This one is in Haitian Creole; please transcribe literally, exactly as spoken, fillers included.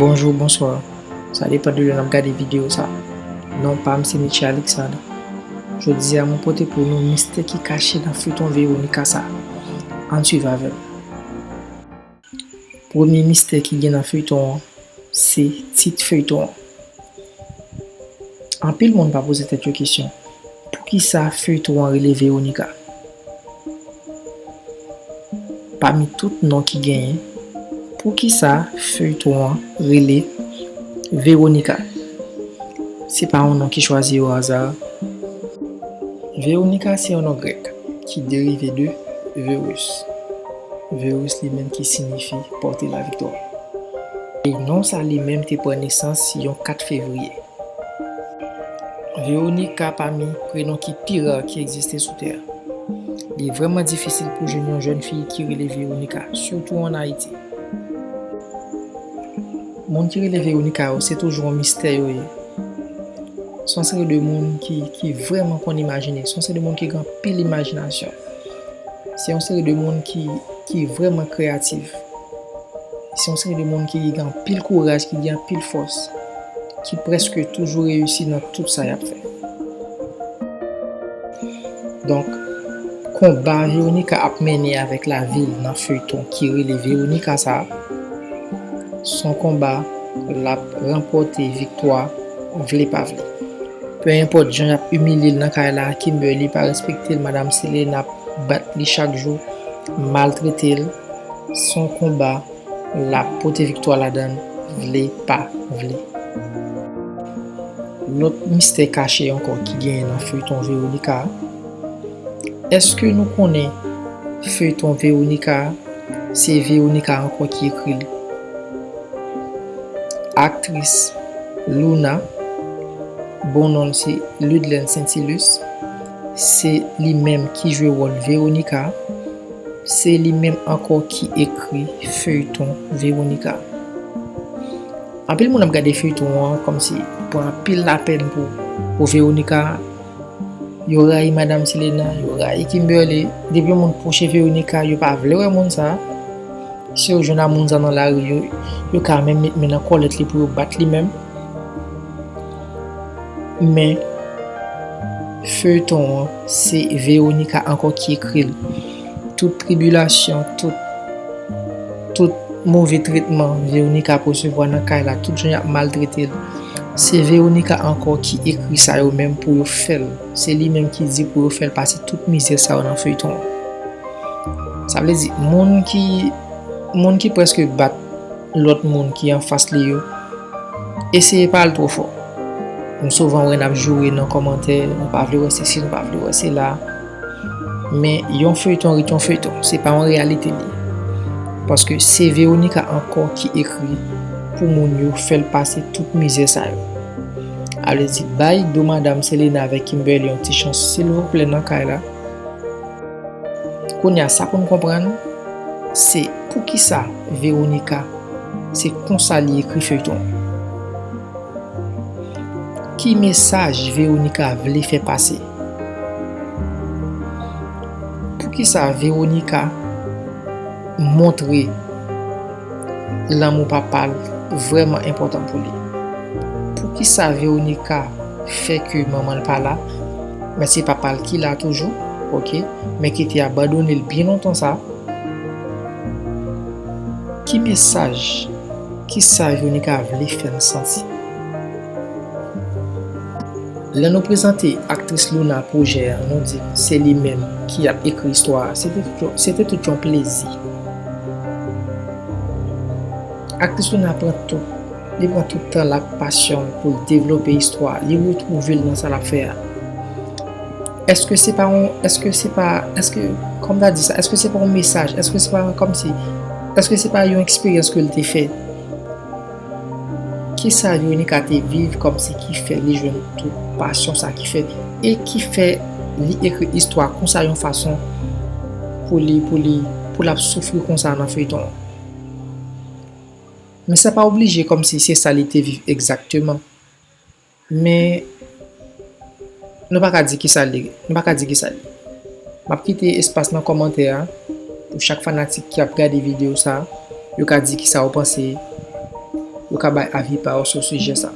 Bonjou, bonswa. Sa depann de lè n ap gade videyo sa. Non pa m se Mitchie Alexandre. Jodi a, mwen pote pou nou mistè ki kache nan feyton Veronica sa. Ann swiv avè m. Premye mistè ki gen nan feyton an, se tit feyton an. Anpil moun pa poze tèt yo kesyon, poukisa feyton an rele Veronica? Pami tout non ki genyen, poukisa feyton an rele Veronica? Se pa yon non ki chwazi o aza. Veronica se yon non grèk ki derive de Verus. Verus li menm ki siyifi pòte laviktwa. E non sa li menm te pran nesans yon kat fevriye. Veronica pami prenon ki pi ra ki egziste sou tè a. Li vrèman difisil pou jwenn yon jèn fi ki rele Veronica, sitou ann Ayiti. Moun ki rele Veronica yo, se toujou yon mistè yo ye. Se yon seri de moun ki, ki vrèman konn imajine. Se yon seri de moun ki gen anpil imajinasyon. Se yon seri de moun ki, ki vrèman kreyatif. Se yon seri de moun ki gen anpil kouraj, ki gen anpil fòs, ki prèske toujou reyisi nan tout sa y ap fè. Donk, konba Veronica ap mennen avèk lavi l nan feyton ki rele Veronica sa, se yon konba l ap ranpòte viktwa vle pa vle. Pe enpòt jan y ap imilye l nan kay la, Kimberly pa respekte l, Madam Selena ap bat li chak jou, maltrete l, se yon konba l ap pote viktwa ladan l, vle pa vle. Lòt mistè kache ankò ki genyen nan feyton Veronica a. Èske nou konnen feyton Veronica a, se Veronica ankò ki ekri l? Aktris Luna, bon non l se Ludlène Saintilus, se li menm ki jwe wòl Veronica. Se li menm ankò ki ekri feyton Veronica. Anpil moun ap gade feyton an kòmsi pran anpil lapèn pou, pou Veronica. Yo rayi Madam Selena, yo rayi Kimberly. Depi yon moun pwoche Veronica, yo pa vle wè moun sa. Si yo jwenn ak moun sa nan lari, yo, yo ka menm met men nan kòlèt li pou yo bat li menm. Men, feyton an, se Veronica ankò ki ekri l. Tout tribilasyon, tout, tout move tretman Veronica ap resevwa nan kay la, tout jan y ap maltrete l, se Veronica ankò ki ekri sa yo menm pou yo fè l. Se li menm ki di pou yo fè l pase tout mizè sa yo nan feyton an. Sa vle di, moun ki, moun ki prèske bat lòt moun ki anfas li yo, eseye pa al twò fò. Nou souvan wè n ap joure nan kòmantè, nou pa vle wè sesi, nou pa vle wè sela. Men yon feyton ret yon feyton, se pa yon reyalite li ye. Paske se Veronica ankò ki ekri pou moun yo fè l pase tout mizè sa yo. A vle di, bay do Madam Selena avèk Kimberly yon ti chans, silvouplè, nan kay la. Kounye a, sa pou n konprann, se poukisa Veronica, se konsa li ekri feyton an. Ki mesaj Veronica vle fè pase? Poukisa Veronica montre lanmou papa l vrèman enpòtan pou li? Poukisa Veronica fè ke manman l pa la, men se papa l ki la toujou, oke, men ki te abandone l byen lontan sa? Ki mesaj, ki sa Veronica vle fè n santi? Lè nou prezante aktris Luna pwojè a, nou di se li menm ki ap ekri istwa a. Se te tout, se te tout yon plezi. Aktris Luna pran tout, li pran tout tan l ak pasyon l pou l devlope istwa a. Li retwouve l nan sa l ap fè a. Èske se pa yon, èske se pa, èske, kòman ta di sa, èske se pa yon mesaj, èske se pa kòmsi, èske se pa yon eksperyans ke l te fè? Kisa Veronica te viv kòmsi ki fè li jwenn tout pasyon sa ki fè, e ki fè li ekri istwa konsa yon fason pou li, pou li, pou l ap soufri konsa nan feyton an? Men sa pa oblije kòmsi se sa li te viv egzakteman. Men, nou pa ka di kisa li, nou pa ka di kisa li. M ap kite espas nan kòmantè a pou chak fanatik ki ap gade videyo sa, yo ka di kisa yo panse ou ka bay avi pa w sou sijè sa.